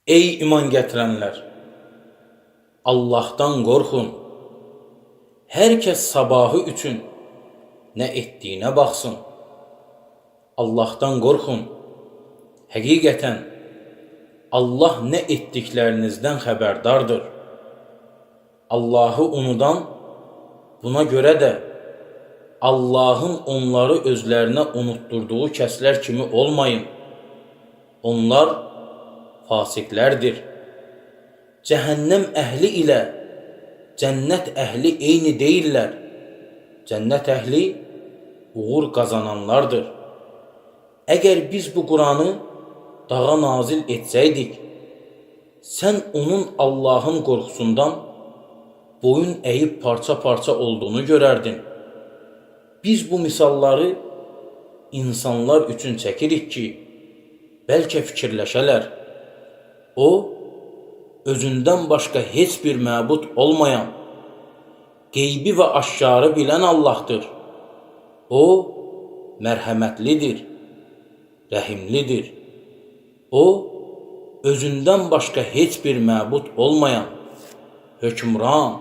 Ey iman gətirənlər! Allahdan qorxun. Hər kəs sabahı üçün nə etdiyinə baxsın. Allahdan qorxun. Həqiqətən Allah nə etdiklərinizdən xəbərdardır. Allahı unudan, buna görə də Allahın onları özlərinə unutdurduğu kəslər kimi olmayın. Onlar fasiqlərdir. Cəhənnəm əhli ilə cənnət əhli eyni deyillər. Cənnət əhli uğur qazananlardır. Əgər biz bu Quranı dağa nazil etsəydik, sən onun Allahın qorxusundan boyun əyib parça-parça olduğunu görərdin. Biz bu misalları insanlar üçün çəkirik ki, bəlkə fikirləşələr. O, özündən başqa heç bir məbud olmayan, qeybi və aşkarı bilən Allahdır. O, mərhəmətlidir, rəhimlidir. O, özündən başqa heç bir məbud olmayan, hökmran,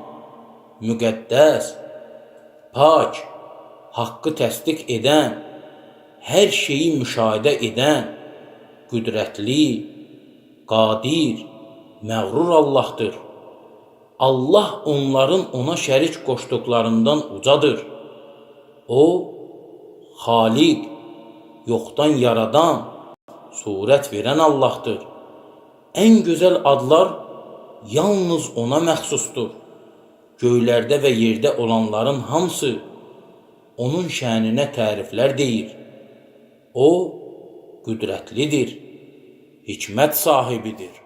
müqəddəs, pak, haqqı təsdiq edən, hər şeyi müşahidə edən, qüdrətli, qadir, məğrur Allahdır. Allah onların ona şərik qoşduqlarından ucadır. O, Xaliq, yoxdan yaradan, surət verən Allahdır. Ən gözəl adlar yalnız ona məxsusdur. Göylərdə və yerdə olanların hamısı onun şəninə təriflər deyir. O, qüdrətlidir, hikmət sahibidir.